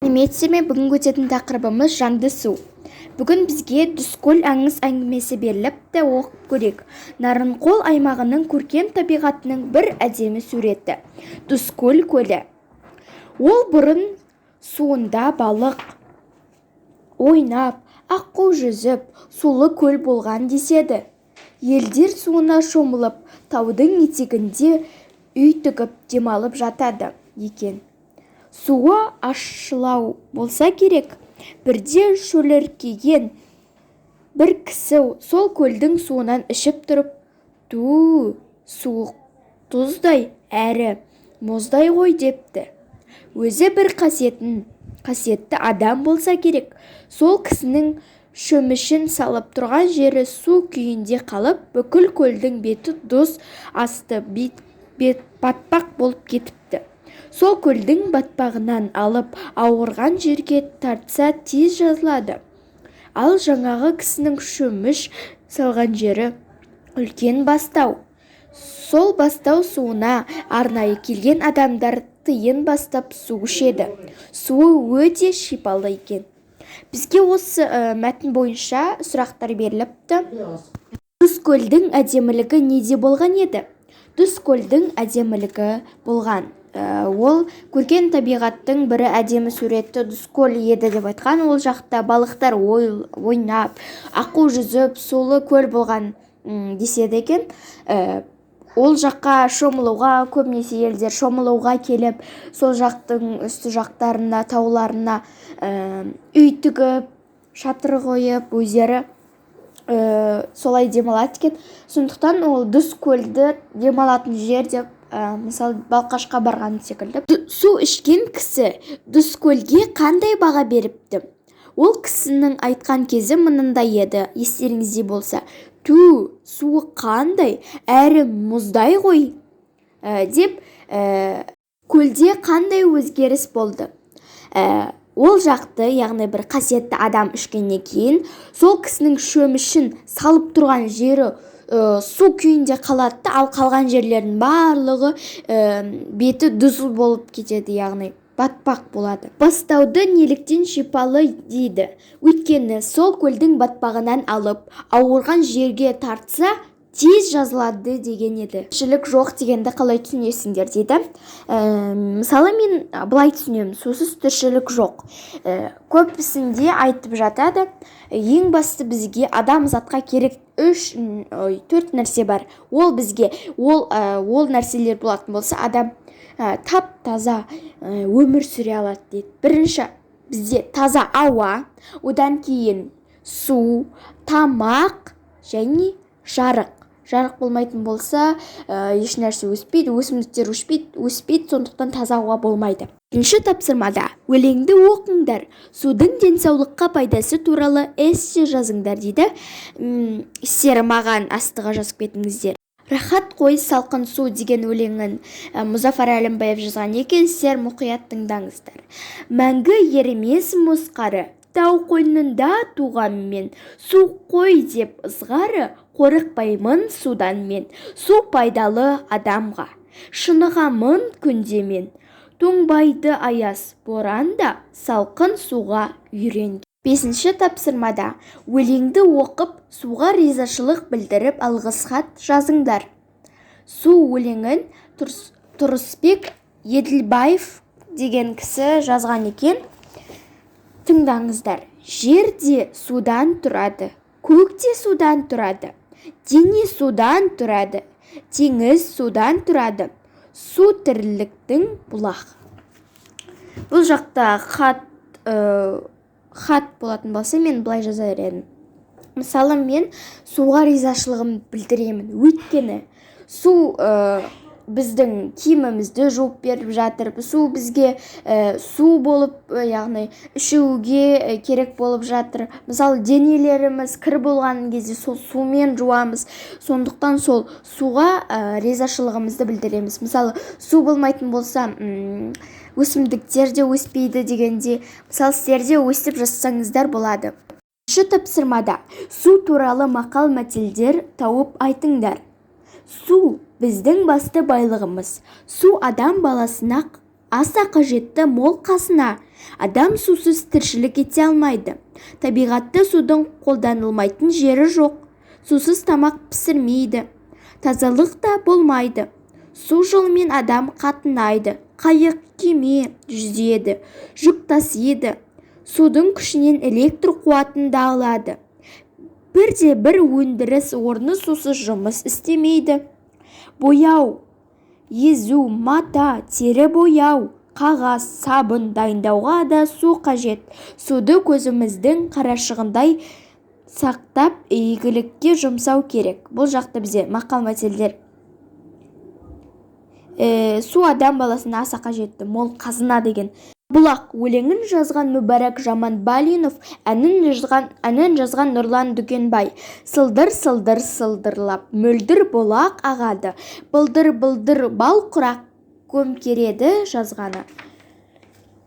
Сәлеметсіздер ме? Бүгінгі өтетін тақырыбымыз: жанды су. Бүгін бізге Тұзкөл аңыз әңгімесі беріліпті, оқып көрейік. Нарынқол аймағының көркем табиғатының бір әдемі суреті — Тұзкөл көлі. Ол бұрын суында балық ойнап, аққу жүзіп, сулы көл болған деседі. Елдер суына шомылып, таудың етегінде үй тігіп демалып жатады екен. Суы ащылау болса керек, бірде шөліркеген бір кісі сол көлдің суынан ішіп тұрып: «Түу, суы тұздай әрі мұздай ғой», — депті. Өзі бір қасиетті адам болса керек, сол кісінің шөмішін салып тұрған жері су күйінде қалып, бүкіл көлдің беті тұз, асты батпақ болып кетіпті. Сол көлдің батпағынан алып, ауырған жерге тартса, тез жазылады. Ал жаңағы кісінің шөміш салған жері үлкен бастау. Сол бастау суына арнайы келген адамдар тиын бастап су ішеді. Суы өте шипалы екен. Бізге осы мәтін бойынша сұрақтар беріліпті. Тұзкөлдің әдемілігі неде болған еді? Тұзкөлдің әдемілігі болған, ол көркем табиғаттың бірі әдемі суретті Тұзкөл еді деп айтқан. Ол жақта балықтар ойнап, аққу жүзіп, сулы көл болған деседі екен. Ол жаққа шомылуға көбінесе елдер шомылуға келіп, сол жақтың үсті жақтарына, тауларына үй тігіп, шатыр қойып, өздері солай демалады екен. Сондықтан ол Тұзкөлді демалатын жер деп, мысалы, Балқашқа барған секілді. Су ішкен кісі Тұзкөлге қандай баға беріпті? Ол кісінің айтқан кезі мынандай еді, естеріңізде болса: «Түу, суы қандай әрі мұздай ғой», деп. Көлде қандай өзгеріс болды? Ол жақты, яғни бір қасиетті адам ішкеннен кейін, сол кісінің шөмішін салып тұрған жері су күйінде қалады да, ал қалған жерлердің барлығы беті тұз болып кетеді, яғни батпақ болады. Бастауды неліктен шипалы дейді? Өйткені сол көлдің батпағынан алып, ауырған жерге тартса, тез жазылады деген еді. Тіршілік жоқ дегенді қалай түсінесіңдер дейді. Мысалы, мен былай түсінемін: сусыз тіршілік жоқ. Көбісінде айтып жатады, ең басты бізге, адамзатқа керек үш, ой, төрт нәрсе бар. Ол бізге ол нәрселер болатын болса, адам тап таза өмір сүре алады дейді. Бірінші бізде таза ауа, одан кейін су, тамақ және жарық. Жарық болмайтын болса, еш нәрсе өспейді, өсімдіктер өспейді, сондықтан таза ауа болмайды. Екінші тапсырмада өлеңді оқыңдар, судың денсаулыққа пайдасы туралы эссе жазыңдар дейді. Сіздер маған астыға жазып кетіңіздер. «Рахат қой салқын су» деген өлеңін Мұзафар Әлімбаев жазған екен. Сіздер мұқият тыңдаңыздар. Мәңгі ерімес мұз қары, тау қойнында туғанмен, су қой деп ызғары, қорықпаймын судан мен. Су пайдалы адамға, шынығамын күнде мен. Тоңбайды аяз, боранда, салқын суға үйренген. Бесінші тапсырмада өлеңді оқып, суға ризашылық білдіріп, алғыс хат жазыңдар. «Су» өлеңін Тұрысбек Еділбаев деген кісі жазған екен. Тыңдаңыздар. Жер де судан тұрады, көк те судан тұрады, дене судан тұрады, теңіз судан тұрады, су тірліктің бұлағы. Бұл жақта хат болатын болса, мен былай жазар едім. Мысалы, мен суға ризашылығымды білдіремін, өйткені су біздің киімімізді жуып беріп жатыр, су бізге су болып, яғни ішуге керек болып жатыр. Мысалы, денелеріміз кір болған кезде сол сумен жуамыз. Сондықтан сол суға ризашылығымызды білдіреміз. Мысалы, су болмайтын болса, өсімдіктер де өспейді дегенде. Мысалы, сіздер де өстіп жазсаңыздар болады. Үшінші тапсырмада су туралы мақал мәтелдер тауып айтыңдар. Су — біздің басты байлығымыз. Су адам баласына Аса қажетті мол қазына. Адам сусыз тіршілік ете алмайды. Табиғатта судың қолданылмайтын жері жоқ. Сусыз тамақ пісірмейді, тазалық та болмайды. Су жолымен адам қатынайды: қайық, кеме, жүзеді, жүк тасиды. Судың күшінен электр қуатын да алады. Бірде-бір өндіріс орны сусыз жұмыс істемейді. Бояу, езу, мата, тері бояу, қағаз, сабын дайындауға да су қажет. Суды көзіміздің қарашығындай сақтап, игілікке жұмсау керек. Бұл жақта бізде мақал-мәтелдер. Су адам баласына аса қажетті мол қазына деген. Бұлақ өлеңін жазған Мүбәрак Жаманбалинов, әнін жазған Нұрлан Дүкенбай. Сылдыр-сылдыр сылдырлап, мөлдір бұлақ ағады, Былдыр-былдыр бал құрақ көмкереді. Жазғаны.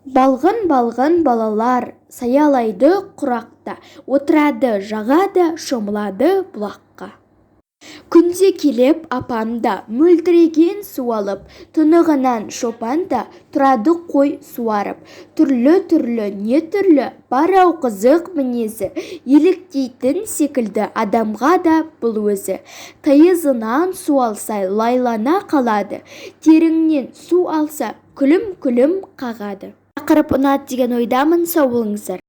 Балғын-балғын балалар саялайды құрақта, Отырады жағада, шомылады бұлаққа. Күнде келіп апам да, мөлдіреген су алып, Тұнығынан шопан да тұрады қой суарып. Түрлі-түрлі, не түрлі, бар-ау қызық мінезі, Еліктейтін секілді адамға да бұл өзі. Тайызынан су алса, лайлана қалады, Тереңнен су алса, күлім-күлім қағады. Тақырып ұнады деген ойдамын. Сау болыңыздар.